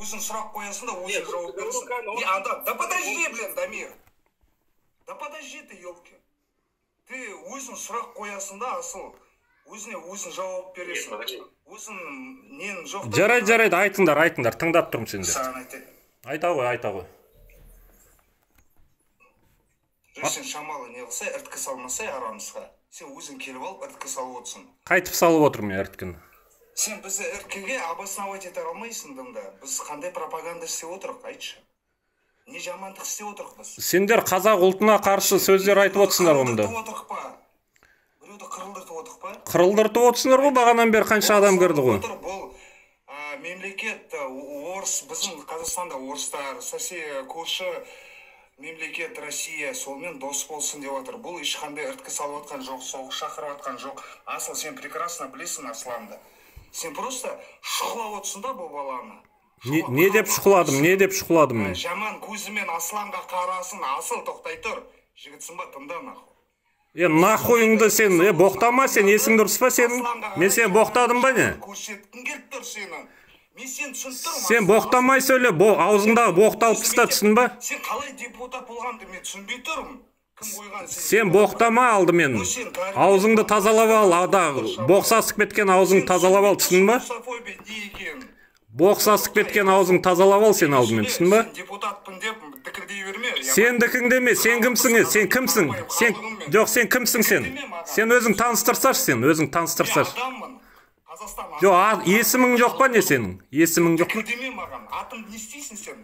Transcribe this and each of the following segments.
Өзің сұрақ қоясың да, Не, өзің жауап бересің. Даурукан, он- Не, анда, да подожди, блин, Дамир. Да подожди ты, елки. Ты өзің сұрақ қоясың да, Асыл. Өзіне өзің жауап бересің. Подожди. Өзің нен жоқ та. Жарайды, жарайды, айтыңдар, айтыңдар, тыңдап тұрмын сендерді. Саған айтайын. Айта ғой, айта ғой. Жоқ, сен шамалы не қылсай, іріткі салмасай арамызға. Сен өзің келіп алып іріткі салып отырсың. Қайтып салып отырмын мен іріткіні? Сен бізді іріткіге обосновать ете алмайсың дымда. Біз қандай пропаганда істеп отырық, айтшы. Не жамандық істеп отырық біз? Сендер қазақ ұлтына қарсы сөздер айтып отырсыңдар ғой мұнда. Қырылдыртып отырық па? Біреуді қырылдыртып отырық па? Қырылдыртып отырсыңдар ғой, бағанадан бері қанша адам кірді ғой. Отыр, бұл мемлекет, орыс, біздің Қазақстанда орыстар, сосед, көрші мемлекет Россия, сонымен дос болсын деп жатыр. Бұл ешқандай іріткі салып жатқан жоқ, соғыс шақырып жатқан жоқ. Асыл, сен прекрасно білесің Асланды. Сен просто шұқылап отырсың да бұл баланы. Не деп шұқыладым, не деп шұқыладым мен? Жаман көзімен Асланға қарасын. Асыл, тоқтай тұр. Жігітсің ба, тыңда нахуй. Е, нахуйыңды сен, е, боқтама сен, есің дұрыс па сенің? Асланға Мен қарай сені боқтадым ба, не? көрсеткім келіп тұр сені. Мен сені түсініп тұрмын. Сен Асыл. Боқтамай сөйле, аузыңдағы боқты алып таста, түсіндің ба? Сен қалай депутат болғанды мен түсінбей тұрмын. Кім қойған сені? Сен боқтама алдымен. Аузыңды тазалап ал, ада боқ сасып кеткен аузыңды тазалап ал, түсіндің ба? Русофобия не екенін. Боқ сасып кеткен аузыңды тазалап ал сен алдымен, түсіндің ба? Сен депутатпын деп дікілдей берме. Сен дікіңдеме, сен кімсің, е? Сен кімсің? Сен жоқ, сен кімсің сен? Сен өзің таныстырсашы, сен өзің Мен таныстырсашы. адаммын. Қазақстан. Жоқ, есімің жоқ па, не сенің? Есімің жоқ па? Дікілдеме маған. Атымды не істейсің сен?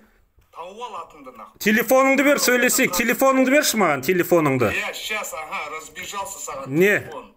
Тауып ал атымды нахуй. Телефоныңды бер, сөйлесейік. Телефоныңды берші маған, телефоныңды. Я сейчас, ага, разбежался саған. Не? Телефон.